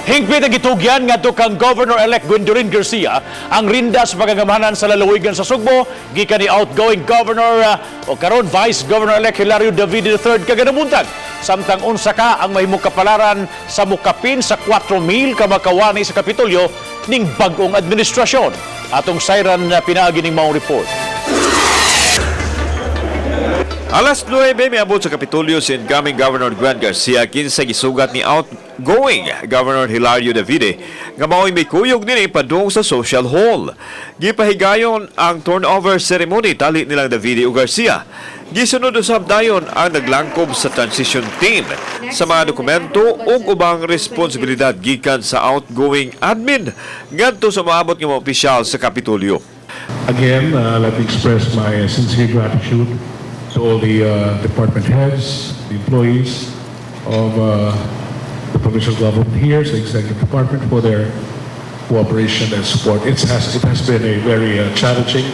Hingpit ang gitugyan ngadto kang Governor-elect Gwendolyn Garcia ang rinda sa pagagamanan sa lalawigan sa Sugbo gikan ni outgoing Governor o karon Vice Governor-elect Hilario Davide III kaganang buntag. Samtang unsa ka ang mahimong kapalaran sa mukapin sa 4,000 ka makawani sa Kapitolyo ning bag-ong administrasyon? Atong sayran na pinaagi ning maong report. Alas 9, miabot sa Kapitolyo si incoming Governor Gwen Garcia, kinsa gisugat ni outgoing Governor Hilario Davide nga mao'y mikuyog nini padung sa social hall. Gipahigayon ang turnover ceremony tali nilang Davide ug Garcia. Gisunod usab dayon ang naglangkob sa transition team sa mga dokumento ug ubang responsibilidad gikan sa outgoing admin ngadto sa moabot nga mga opisyal sa Kapitolyo. Again, let me express my sincere gratitude to all the department heads, the employees of the provincial government here, the executive department, for their cooperation and support. It has been a very challenging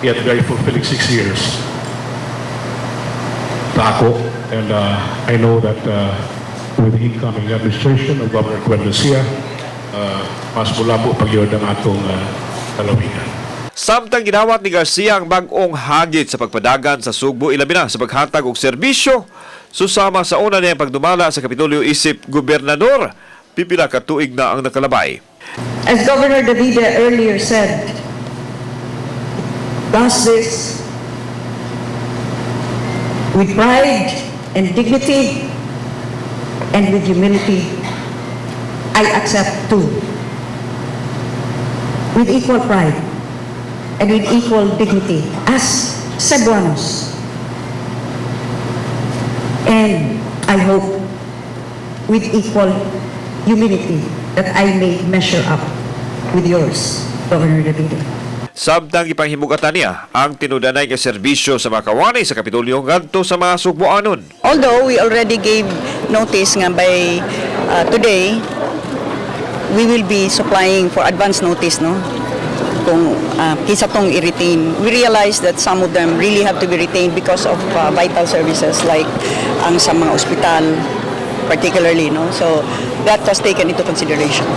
yet very fulfilling 6 years. Tako, and I know that with the incoming administration of Governor Gwen Garcia, mas mulabo pa gyud ang atong lalawigan. Samtang gidawat ni Garcia ang bag-ong hagit sa pagpadagan sa Sugbo, ilabi na sa paghatag og serbisyo susama sa una niyang pagdumala sa Kapitolyo isip gobernador pipila ka tuig na ang nakalabay. As Governor Davide earlier said, does this with pride and dignity and with humility, I accept too. With equal pride and with equal dignity as Cebuanos. And I hope with equal humility that I may measure up with yours, Governor Davide. Samtang gipanghimugatan niya ang tinudanay nga serbisyo sa mga kawani sa Kapitolyo ngadto sa mga Sugboanon. Although we already gave notice nga by today, we will be supplying for advance notice, no? Kung kinsa tong i-retain. We realize that some of them really have to be retained because of vital services like ang sa mga ospital particularly, no? So that was taken into consideration.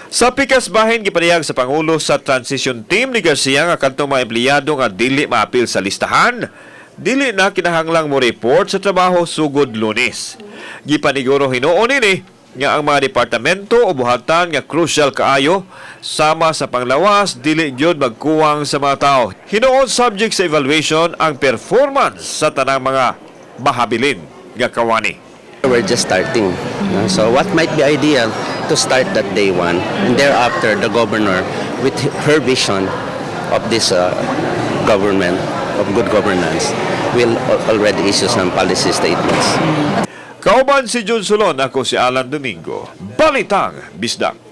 Sa pikas bahin, gipanayag sa Pangulo sa transition team ni Garcia nga kadtong mga empleyado nga dili maapil sa listahan, dili na kinahanglang mo report sa trabaho sugod Lunes. Gipaniguro hinuon nini nga ang mga departamento o buhatan nga crucial kaayo sama sa panglawas dili gyud magkuwang sa mga tao. Hinuon subject sa evaluation ang performance sa tanang mga mahabilin nga kawani. We're just starting, no? So what might be ideal to start that day one, and thereafter the governor, with her vision of this government, of good governance, will already issue some policy statements. Kauban si Jun Solon, ako si Alan Domingo. Balitang Bisdak.